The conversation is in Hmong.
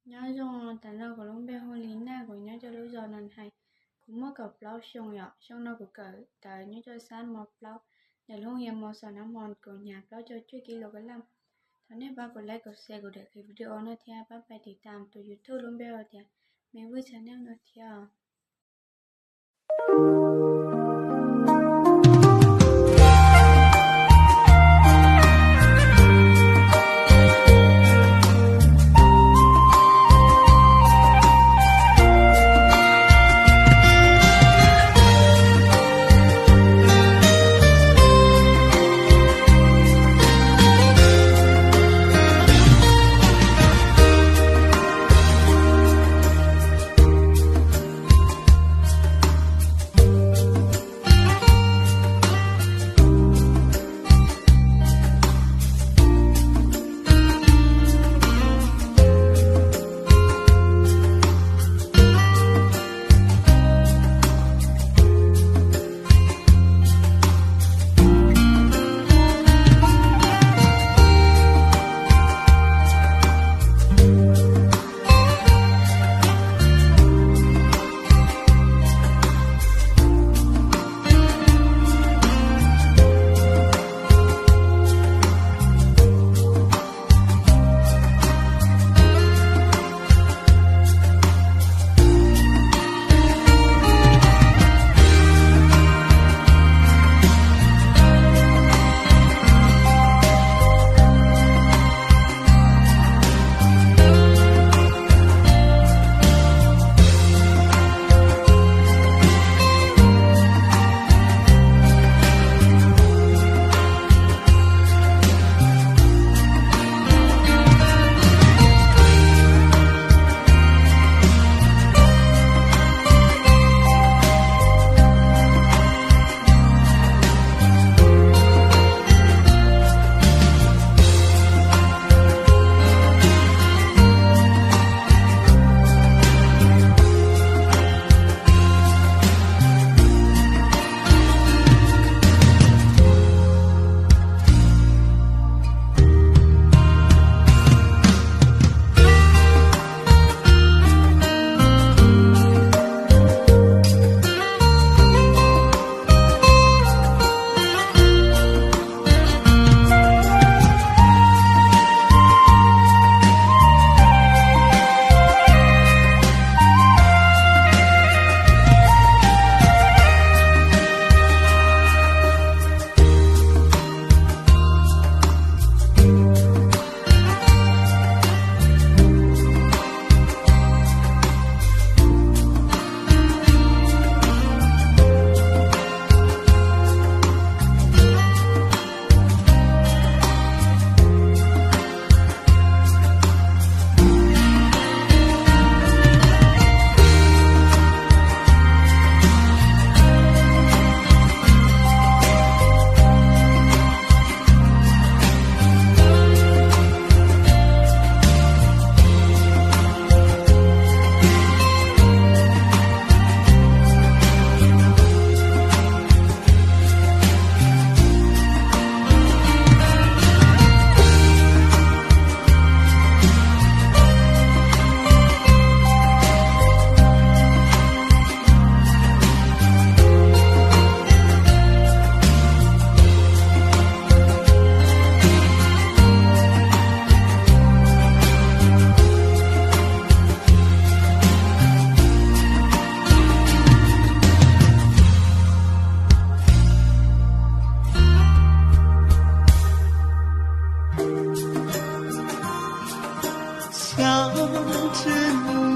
Nyob zoo, tas no kuv lub npe hu li Naj, kuv nyob rau lub zos Nas Hais. Kuv muaj kaum plaub xyoo yom, xyoo no kuv kawm ntawv nyob rau xab mos plaub, ntawm lub yeej mos xos nab mos kuv nyas plaub caug cuaj kis lus kas laj. Thov nej pab kuv like, kuv share, kuv daim qhia video no thiab pab pais tiv tam tus YouTube lub npe hu tias Me Vwj Channel no thiab. Xyov tsis